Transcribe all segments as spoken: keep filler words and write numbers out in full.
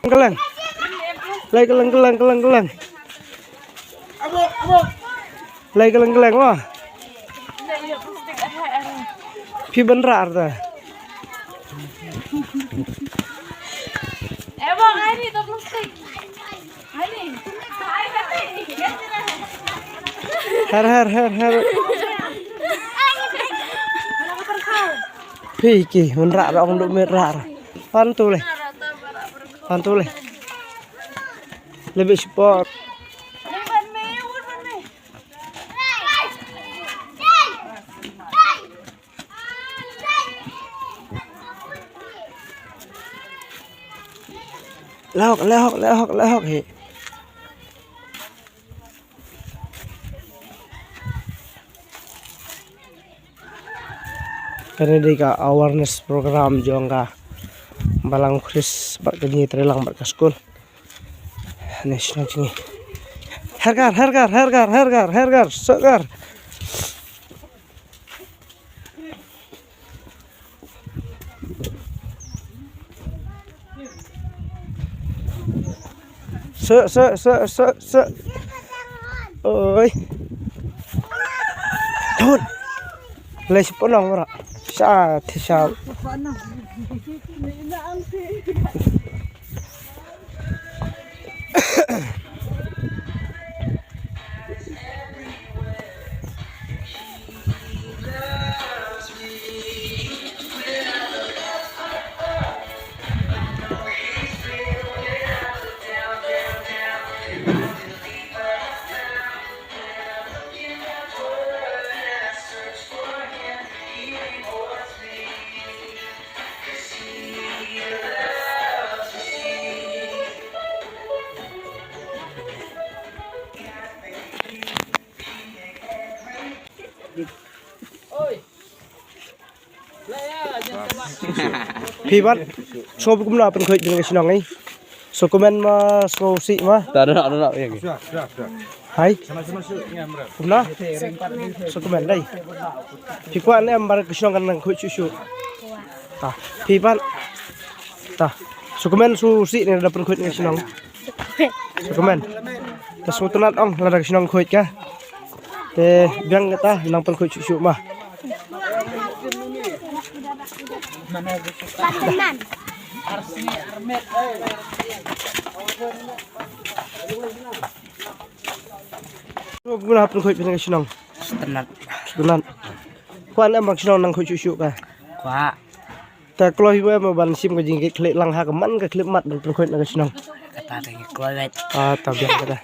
Kylleng. Lai kylleng, kylleng, kylleng, kylleng. Lai kylleng, kylleng, wah. Phi ban rah ta. Her, her, her, her. Phi ki, ban rah, rah, ong duk met rah, rah. Pan tu leh. Pan tu leh. Lebih support. Lehok, lehok, lehok, lehok, he. Kane dei ka awareness program jong ka Balang Khrist bad ka Jingïatreilang bad ka skul. Ne shnong jngi. Herkar, herkar, herkar, herkar, herkar, sokar. Sir, sir, sir, sir, sir. Oi. Tut. Lai si ponong ora. Sa, ti sa. Phi bat, sngewbha kumno pynkhuid phi na ka shnong ei. Sngewkmen ma sngewsih ma. Ta da da da. Hai. Kumno? Sngewkmen dei. Phi kwah ne em ba ka shnong kan nang khuid shuh shuh. Ta. Phi bat. Ta. Sngewkmen sngewsih ne da pynkhuid na ka shnong. Sngewkmen. Ta sngewtynnat ong lada ka shnong khuid ka. Te biang kata nang pynkhuid shuh shuh ma. Kumno pynkhuid phi na ka shnong? Sngewtynnat. Sngewtynnat. Kwah ne em ba ka shnong nang khuid shuh shuh ka? Kwah. Ta kloi hi em ban shim ka jingkit khlieh lang ha ka man ka khyllipmat ban pynkhuid na ka shnong. Kata te ngi kloi wet. Ah, ta biang kata.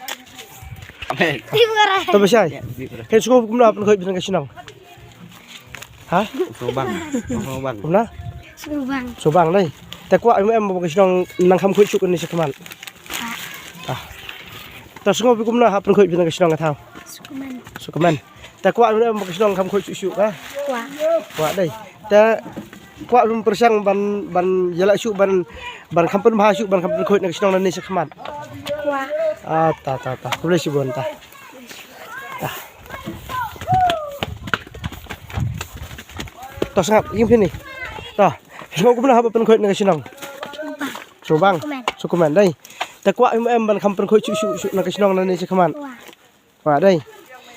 Ta ba shai. Ke sngewbha kumno pynkhuid phi na ka shnong? Ha? Sngewbang. Sngewbang. Kumno? Sngewbang. Sngewbang dei. Ta kwah em em ba ka shnong nang kham khuid shuh kane sha khmat. Ah. Ta sngewbha kumno ha pynkhuid phi na ka shnong ka thaw? Sngewkmen. Sngewkmen. Ta kwah em em ba ka shnong kham khuid shuh shuh ka? Kwah. Kwah dei. Ta kwah em pyrshang ban ban ïaleh shuh ban ban kham pynbha shuh ban kham pynkhuid na ka shnong nangne sha khmat. Kwah. Ah, ta ta ta. Khublei shibun ta. Ta. Ta sngap ïing phi ni. Ta. Sngewbha kumno haba pynkhuid na ka shnong? Sngewbang. Sngewkmen. Sngewkmen dei. Ta kwah em em ban kham pynkhuid shuh shuh shuh na ka shnong nangne sha khmat. Kwah. Kwah dei.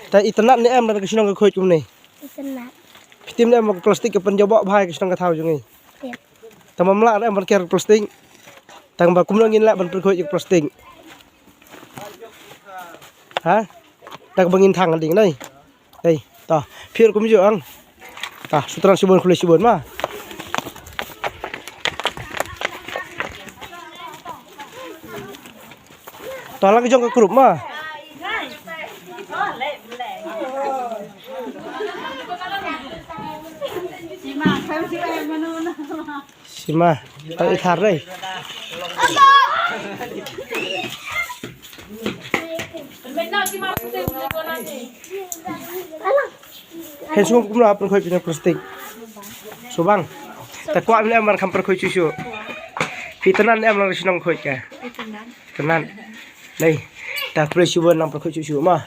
Ta itynnat ne em lada ka shnong ka khuid kumne? Itynnat. Phi tip ne em ba ka plastik ka pynjaboh bha ïa ka shnong ka thaw jong ngi? Tip. Tang ba ym lah ne em ban ker plastik. Tang ba kumno ngin lah ban pynkhuid ïa ka plastik? Ha? Tang ba ngin thang ding dei. Dei. Ta, phi ruh kumjuh ang. Ta, sngewtynnat shibun, khublei shibun ma. Ta lang jong ka group ma. Sima, ta i thar dei. Hen sngewbha kumno ha pynkhuid phi na plastik? Sngewbang. Ta kwah ne em ban kham pynkhuid shuh shuh? Phi tynnat ne em lada ka shnong khuid ka? Tynnat. Dei. Ta khublei shibun nang pynkhuid shuh shuh ma.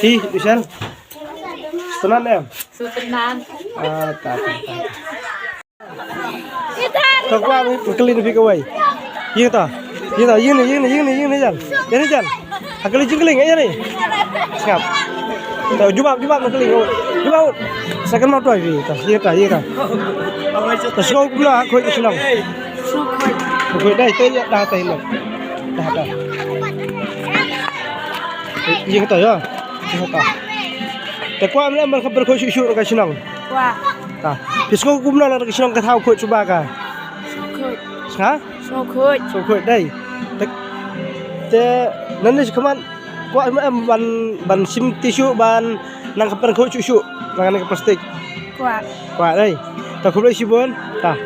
Hi, Michelle. Tynnat ne em? Tynnat. Ah, ta ta ta. Kwah kylli na phi kawei. Ïa ta. Ïa ta, ïa ni, ïa ni, ïa ni, ïa ni jan. Ïa ni jan. Ha kylli jingkylli ïa ni. Sngap. Ta jubab, jubab na kylli. Jubab. Second ma toi phi. Ta, ïa ta, ïa ta. Ta sngap kumno ha khuid shnong. Khuid dai te ïa da tai no. Da da. Ïa ta ïa. Ïa ta. Te kwah mlem ban khuid shuh shuh ka shnong. Kwah. Ta. Phi sngap kumno la ka shnong ka thaw khuid shuh ba ka. Sngap? Sngewkhuid. Sngewkhuid dei. Te, te nangne shi khmat kwah em em ban, ban shim ti shuh ban nang ka pyrkhuid shuh shuh nang ka plastik. Kwah. Kwah dei. Ta khublei shibun. Ta.